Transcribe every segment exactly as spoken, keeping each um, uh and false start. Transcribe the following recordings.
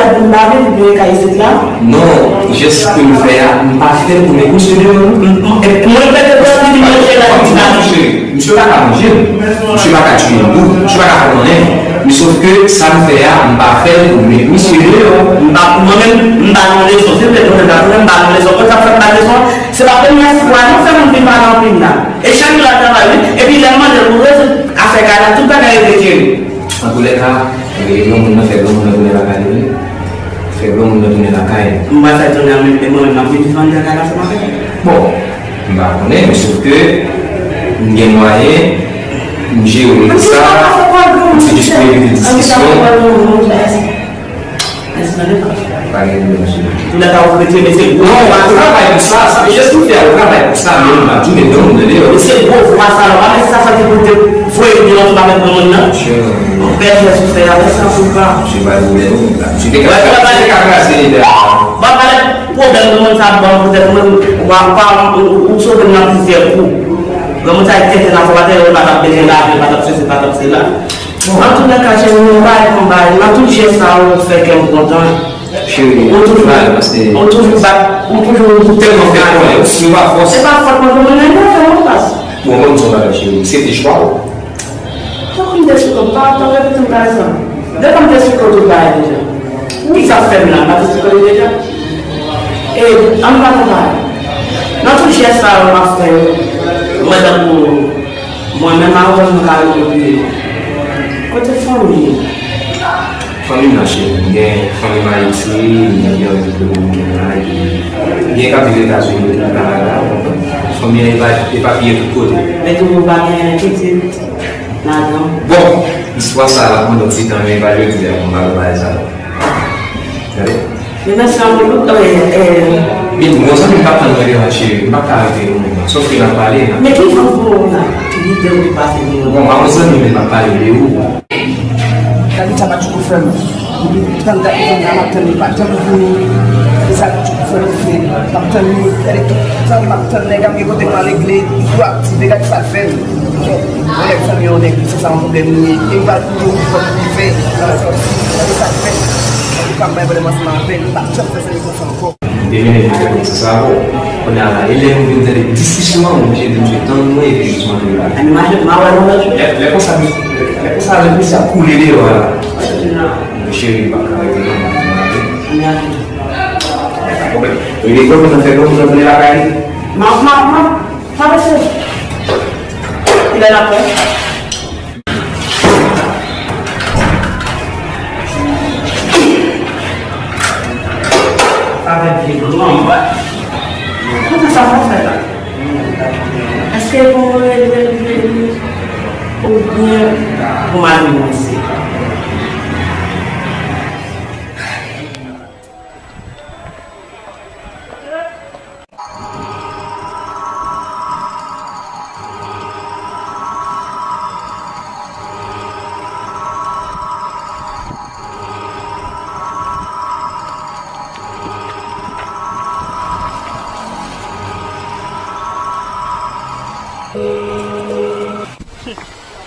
M pa vle pou mwen ka isit la. Non, jès ke m fè a, m pa fè l pou met misye deyò, non. Mwen mete pran li manje la, li di pa manje. Misye pa ka manje l. Misye pa ka tiye l tou. Misye pa ka fè l anyen. Men sòf ke sa m fè a, m pa fè l pou met misye deyò. M pa, mwen menm, m pa nan leson. Si m te konnen sa, mwen menm, m pa nan leson. Konn sa m fè m pa leson? Se pa premye fwa, non, fè moun vin pale anpil la. E chak jou l ap travay, wi. Epi lè m mande l pou rezoud afè kay la, tout bagay rete tcheri. Antoulèka, e, yon moun nan fè granmoun nan tounen lakay li vre. Fè granmoun nan tounen lakay li. M pa fè tounen an, men mwen menm m ap vin viv anndan kay la sèlman. Bon, m pa konnen, men sòf ke m gen mwayen, m jere sa, m se jis pou evite diskisyon. Pa gen pwoblèm, mesye. Non, ou travay pou sa, sa, jès ou fè a, ou travay pou sa, men ou pa tou met granmoun nan deyò. Se gwo vwa sa la, pa gen sa santi pou te voye byen lòt pa met granmoun nan. Bèl jès ou fè a, men sa pou pa. Misye pa gen pwoblèm, misye te ka, misye te ka kraze lidè a. Ba pale pwoblèm granmoun sa ban poutèt mwen, ou pa, ou pa, ou, ou, ou sove m nan plizyè kou. Granmoun sa tenten nan fòmatè, ou pa t ap bezwen lave, pa t ap sesi, pa t ap sela. Antoulèka, cheri, nou bay konba, nan tout jès sa ou fè kè m kontan. Cheri, ou toujou, ou toujou bat, ou toujou tèlman fè konnen, ou si ou pa fòs. Se pa fòt mwen pou mwen, men mwen fè yon pas. Bon, mwen di w yon bagay, cheri, se te chwa w. Tankou m te sou kont, pa, pa repete m bagay sa. Devan m te sou kont tout bagay deja. Kisa k fè m la, m pa te sou kont li deja? E, ann pa konpare. Nan tout jès sa yo m ap fè yo, mwen tankou, mwen menm avè w nou ka rete pi. Kote fanmi? Fanmi m nan cheri, m gen fanmi m Ayiti, m gen yon Domiken la, epi gen k ap viv Etazini, epi Kanada, ou konprann? Fanmi an epa, epapiye tout kote. Men tou nou pa gen pitit ladan. Bon, istwa sa a ap pran yon ti tan, men pa jodi a, m pa gen bagay sa yo. Gade. Men mèsi anpil, wi, e, e. Bin, bon, zanmi m p ap tann mwen devan cheri, m p ap ka rete yon moman. Sòf ke n ap pale, n ap. Men ki jan pou w la? Ki lide ou te pase pou mwen? Bon, pa yon zanmi, men m ap pale de ou. Gade sa Patchoukou fè m. Depi tan gade zanmi a, m ap tann li, pa janm vini. Se sa Patchoukou fè m, se, m ap tann li. Gade tout tan m ap tann nèg a, m gen kote m al regle, li tou aktive, gade sa l fè m. Yon nèg zanmi, yon nèg, se sa yon pwoblèm li ye. E m pral pwouve w ki fòk li fè nan sa, gade sa l fè. Li pa m bay pwoblèm ansanm avè l, li pa janm fè zanmi konsa ankò. M te mennen misye konsa sa bon. Kounye a la, e lè nou vin tande diskisyon an, ou oblije di misye tann mwen epi jis mande l la. An imajine, m a wè nan lòt jou. Lè, lè konsa, lè, lè konsa, lè misye ap koule deyò a la. Mwen cheri, m pa ka rete non. An imajine. Pa pwoblèm. Rele granmoun nan, fè granmoun nan tounen lakay li. M a, m a, m a, m a pase. Kilè n ap fè? Avèk vye granm. Kote sa pral fèt la? Èske pou mwen rele, rele, rele, oubyen pou m al vin mwen isi?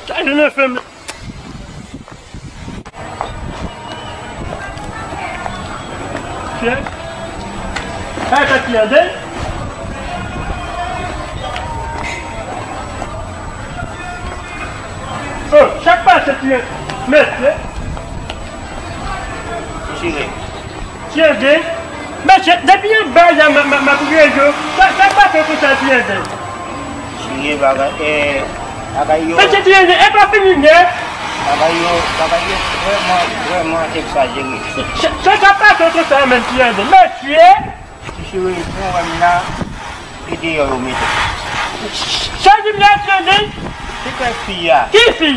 Sa jounen fè m. Chè. Sa e fè ti an de. Oh, chak pase ti an. Mesye. Chire. Ti an de. Mesye, depi anba la, m, m, m ap rele w. Sa, sa k pase konsa, ti an de? Chire bagay, eh, bagay yo. Mesye, ti an de, e pa fini nèt. Bagay yo, bagay yo vrèman, vrèman egzajere. Sa, sa k pase konsa menm, ti an de? Mesye. Ti cheri, mwen wè m la, e deyò yo mete. Sa di m la, ti an de? Se kè fi a. Ki fi?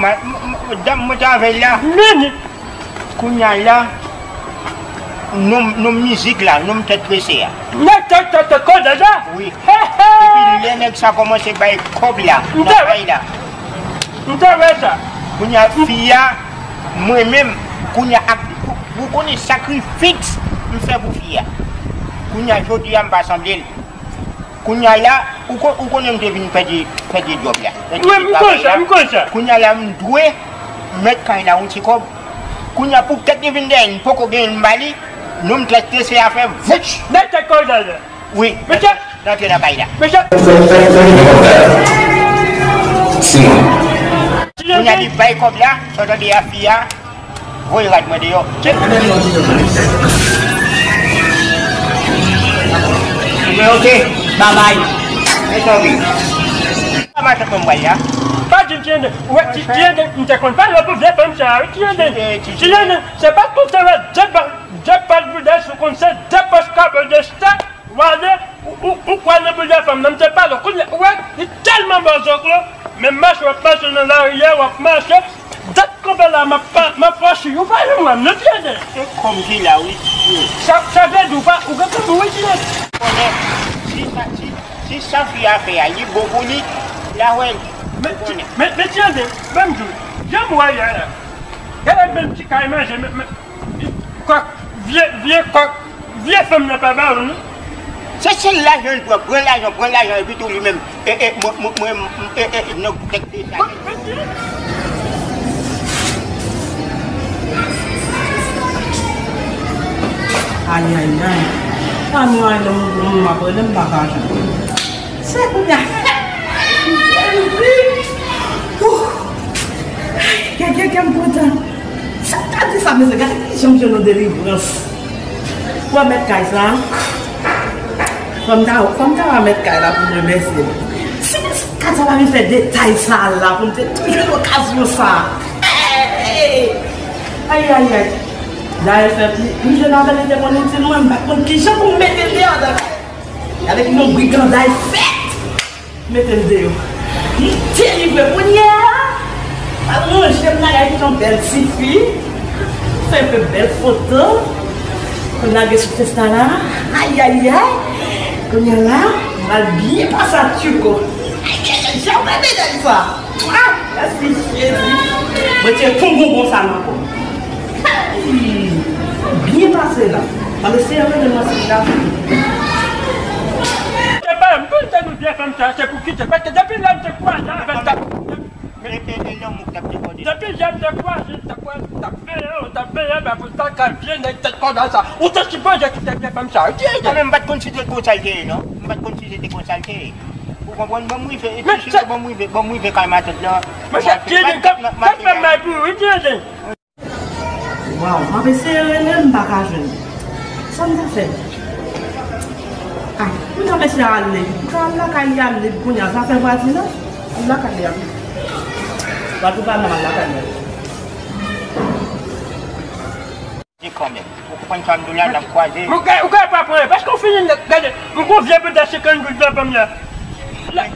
Ma, m, m, dam mwen t avè l la. Meni. Kounye a la, nonm, nonm mizik la, nonm tèt trese a. Nèg tèt, tèt, tèt, koze la? Wi. He, he. Epi lè nèg sa kòmanse bay kòb la, nan kay la. M te wè sa. Kounye a, fi a, mwen menm, kounye a, ak, ou, ou konnen sakrifis m fè pou fi a. Kounye a, jodi a, m pa sanble l. Kounye a la, ou ko-, ou konnen m te vin pèdi, pèdi djòb la. Pèdi travay la. Wi, m konn sa, m konn sa. Kounye a la, m dwe mèt kay la yon ti kòb. Kounye a pou tèt li vin dèyè, m poko genyen l m ba li, nou m trèt se afè vouch. Nèg tèt kòz la. Wi. Mesye. Nan antre nan kay la. Mesye. Simon. Kounye a li bay kòb la, sa w tande a fi a. Voye rad mwen deyò. Mwen oke, babay. Mezanmi. Kòman sa konn pral la? Pa di m tiyende. Ou wè ti tiyende, m te konn pale pou vye fanm sa, wi tiyende. Tiyende, se pa tout se wè de pa, de pa bouda sou konn se de pòs kabon de stè. Wale, ou, ou, ou kwè nan bouda fanm nan, m te pale, kounye, ou wè, li tèlman bon zoklo, men mache w ap mache nan lari a, w ap mache, dat kanpe la, m ap pa, m ap franchi, ou pa janm wè m, non, tiyende. Se kòm ki la, wi, tiyende. Sa, sa vle di ou pa, ou gen kòm, wi, tiyende. Konnen, si sa, si, si sa fi a fè a, li bon pou li, la wè l. Men, men, men, tiyende, menm jou, jan m wè yè a, gade menm ti kay manje, men, men, Kòk, vye, vye kòk, vye fanm nan pa ba ou non. Se sèl lajan l pran, pran lajan, pran lajan, epi tou li menm, e, e, mwen, mwen, mwen, e, e, nan tèt de sa. Ayayay. Pa nou ay nan moun, moun m ap rele m pa ka jwenn. Se kounye a. Jezi! Wouh! Kè, kè, kè m kontan. Sa ta di sa, mesye, gade ki jan m jwenn yon delivrans. Ou wè mèt kay sa? Fò m ta, fò m ta wè mèt kay la pou m remèsye l. Si mèt kay sa pa vin fè detay sa la pou m te tou jwenn okazyon sa. Hey! Ayayay! Dayè fè pli, m jwenn avè l, li te konn itil mwen, m pa t konn ki jan pou m mete l deyò nan kay. Gade ki yon briganday fèt! Mete l deyò. M delivre kounye a. Al ranje m la, gade ki yon bèl tifi. Fè enpe bèl foto. Pou lage sou festa la. Ayayay. Kounye a la, m al byen pase ak Tchouko. Ayayay, jan mwen medam sa. Ah, mèsi Jezi. Mwen te pou bonbon sa nan kò. Hey! Byen pase la. Mwen se yon eleman sou la. Se pa m konn se nou vye fanm sa, se pou ki se. Paske depi lè m te kwaze avè l, t ap, e, e, e lanmou k t ap dekòde. Depi lè m te kwaze l, t ap, t ap veye, t ap veye, men pou l ta ka vye nèg tèt kòda sa. Ou te sipoze kite vye fanm sa. Ou te ede. Mwen menm, m pa t konn si se konsa l te ye, non. M pa t konn si se te konsa l te ye. Ou konprann? Ban m rive, epi si se ban m rive, ban m rive kay matant lan. Mesye, tire, kap, kap fè may pou ou, tire. Waw, m ap eseye rele l, m pa ka jwenn. Sa m ta fè? Ah, m ta mesye ale. M ta al lakay li ale kounye a. Zafè vwazin nan, m lakay li ale. Vwazin pa nan lakay li ale. Di kanmenm. Ou konprann sa m di w la, n ap kwaze. Ou ka, ou ka pa pran, paske w fini nèt, gade, m gon vye bouda senkant goud nan banm la. La,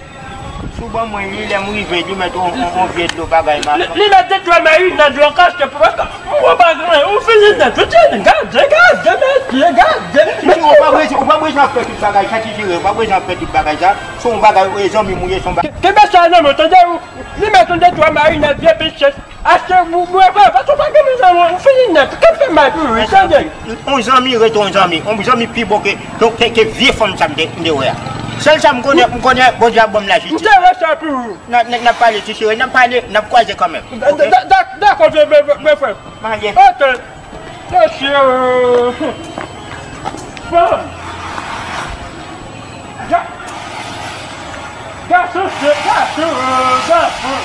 Si w ban mwen li, lè m rive, li mèt yon, yon, yon vye dlo bagay ma. Li, li mèt de twa marinad lan kache pou, paske m wè pa gen anyen, ou fini nèt, ou tini, gade, gade, mesye, gade. Mesye, ou pa bezwen, ou pa bezwen ap fè tout bagay sa, ti sere, ou pa bezwen ap fè tout bagay sa. Se yon bagay, e, zanmi m ou ye, se yon bagay. Kenbe sa nan men w, tande, ou, li mèt yon de twa marinad, vye pichèt. Achte, mwen, mwen, mwen, paske w pa gen moun nan men w, ou fini nèt, ou ka fè mal pou ou, tande. Yon zanmi ret yon zanmi. Yon zanmi pi bon ke, ke, ke, ke vye fanm sa m te, m te wè a. Sèl sa m konnen, m konnen Bondye ap ban m lajistis. M te wè sa pou ou. N a, n a, n ap pale, ti cheri, n ap pale, n ap kwaze kanmenm. Da-, da-, da-, dakò, byen, byen, byen, byen, frè. M ale. Ok. Mesye, euh, fanm. Ga-, gason, se gason, euh, gason.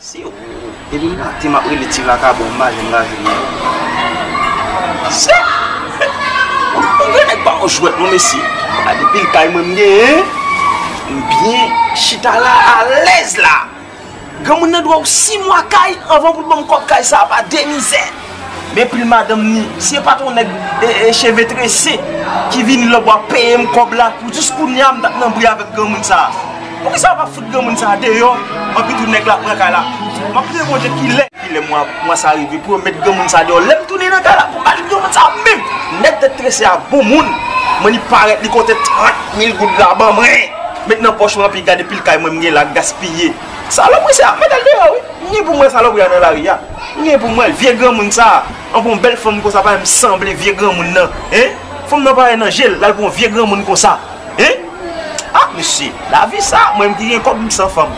Si w, depi maten m ap rele ti vakabon, m pa janm ka jwenn li. Se yon grenn nèg pa yon jwèt non, mesye. Gade pil kay mwen m genyen. M byen chita la, alèz la. Granmoun nan dwe yon sis mwa kay anvan pou l ban m kòb kay sa a pa de mizè. Men pil madanm ni, si e pa t yon nèg, e, e, cheve trese ki vini lòbwa peye m kòb la, pou jis kounye a m t ap nan bri avèk granmoun sa a. Poukisa w pa fout granmoun sa a deyò, anpi tou nèg la pran kay la? M ap priye Bondye kilè, kilè mwa, mwa sa a rive pou yo met granmoun sa a deyò. Lè m tounen nan kay la, pou m pa jwenn granmoun sa a menm. Nèg tèt trese a bon moun, men li parèt, li konte trant mil goud la ban mwen. Met nan pòch mwen, anpi gade pil kay mwen m gen la k gaspiye. Salopri sa, met al deyò wi. M gen pou m wè salopri a nan lari a. M gen pou m wè l. Vye granmoun sa a, an pou yon bèl fanm konsa pa menm sanble vye granmoun nan. Hein? Fanm nan parèy nan je l, l al pou yon vye granmoun konsa. Hein? Ah, mesye, lavi sa, mwen menm ki gen kòb m san fanm.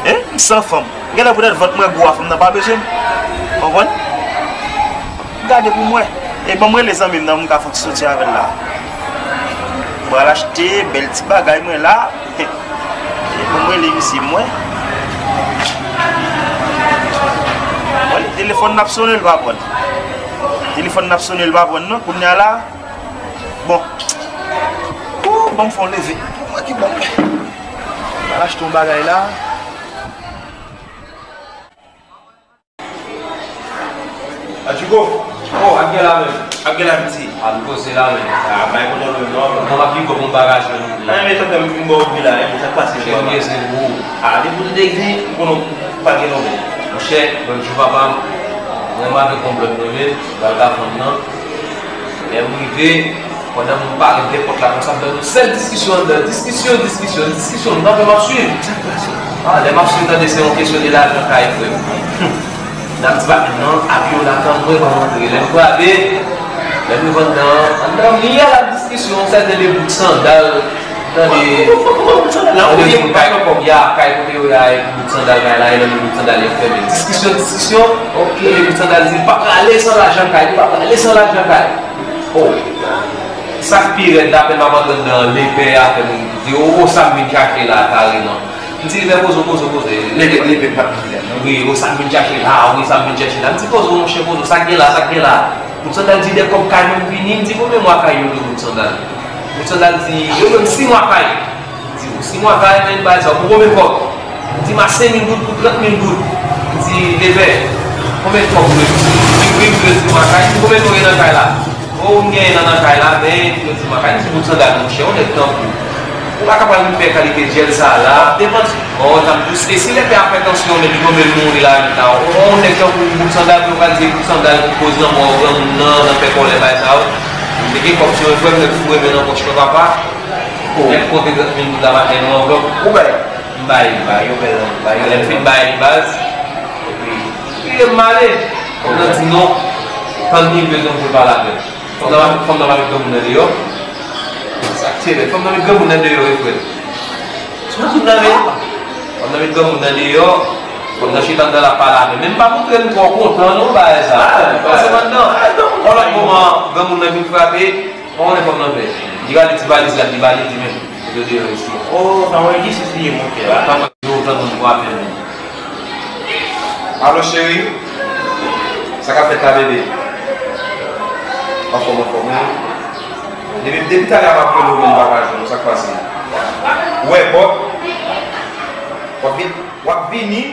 Hein? M san fanm. Genlè poutèt vant mwen gwo a fanm nan pa bezwen m. Konprann? Gade pou m wè. E ban m rele zanmi m nan pou m ka fè yon ti soti avè l la. M pral achte bèl ti bagay mwen la. E ban m rele misye m wè. Bon, telefòn nan ap sonnen, l pa pran. Telefòn nan ap sonnen, l pa pran non. Kounye a la. Bon. Ooh, ban m fè yon leve. Mwen ki bon. M pral achte yon bagay la. Atchiko! Oh, ap gen la menm. Ap gen la piti. Ap koze la menm. Ah, bay kote w menm non. Mwen m ap gen gwo pou m bagaj menm. Nan men tanpè m fin ba w bi la, men sa k pase. Chèf byen se pou ou. Ah, depi w te di, m konnen w pa gen non menm. Monchè, lòt jou papa m, mwen m avèk yon blòd mwen menm, m al ka fanm nan. Lè m rive, pandan m parèt dèyè pòt la konsa, m tande yon sèl diskisyon anndan. Diskisyon, diskisyon, diskisyon. M kanpe, m ap swiv. Ah, lè m ap swiv, tande se yon kesyon de lajan kay, frè m. N ap di patnè m nan, avyon la tann mwen, ban m antre. Lè m frape, lè m rive anndan an, anndan an, li a la diskisyon, yon sèten de bout sandal. Tande, tande, kay, ya, kay kote yo ye a, epi bout sandal kay la, e nan men bout sandal yo fèmen. Diskisyon, diskisyon, oke, bout sandal di, l pa prale san lajan kay, li pa prale san lajan kay. Oh, sa k pi rèd la, apèn m ap antre anndan an, lepè a fè m di, oh, oh, sa m vin chache la, kareman. M di, lepè, poze w, poze w, poze w. Lepè, lepè p ap vini la, non? Wi, oh, sa m vin chache la, wi, sa m vin chache la. M di, poze w, monchè, poze w, sa k gen la, sa k gen la. Bout sandal di, de kòb kay mwen m vini, m di, konbyen mwa kay yo dwe bout sandal? Bout sandal di, yo dwe m sis mwa kay. M di, ou sis mwa kay, men bagay sa, pou konbyen kòb? Li di m a senk mil goud pou trant mil goud. M di, lepè, konbyen kòb ou dwe m? Li di, wi, m dwe sis mwa kay. M di, konbyen tan w gen nan kay la? O, m gen en an nan kay la, men m dwe sis mwa kay. M di, bout sandal, monchè, yon nèg tankou w, ou pa ka pral vin fè kalite djèl sa a la. Depann. O, tanm dous. E si lepè a fè tansyon, men li tonbe, l mouri la, men sa, yon nèg tankou w, bout sandal, pou yo pral di bout sandal ki koz lanmò granmoun nan, nan fè kòlè, bagay sa yo. M te gen kòb sou mwen, frè m, nèg foure men nan pòch mwen, papa. Nèg pote trant mil goud la maten nan anvlòp. Ou bay? M bay, m bay, yo bèl, m bay, yo lè m fin bay li baz. Epi, li rele m m ale. Fanm nan di non. Tann li, m bezwen pou l pale avè l. Fanm nan, fanm nan pa met granmoun nan deyò. Sa k tire, fanm nan met granmoun nan deyò, wi, frè. Sou tout nan men. Fanm nan met granmoun nan deyò. Fanm nan chita anndan l ap pale avè l. Men m pa montre m twò kontan, non, bagay sa. Ah, pase m anndan. Yon lòt moman, granmoun nan vin frape. Ou konnen fanm nan fè. Li rale ti valiz la, li ba li, di men, mete w deyò isi. Oh, pa wè ki sis li ye, monchè. Yo, tann moun pou apèl li. Alo, cheri. Sa k ap fèt la, bebe? Anfòm, anfòm, wi. Depi, depi talè a m ap rele w, men m pa ka jwenn ou, sa k pase? Ou wè pòt? W ap vin, w ap vini?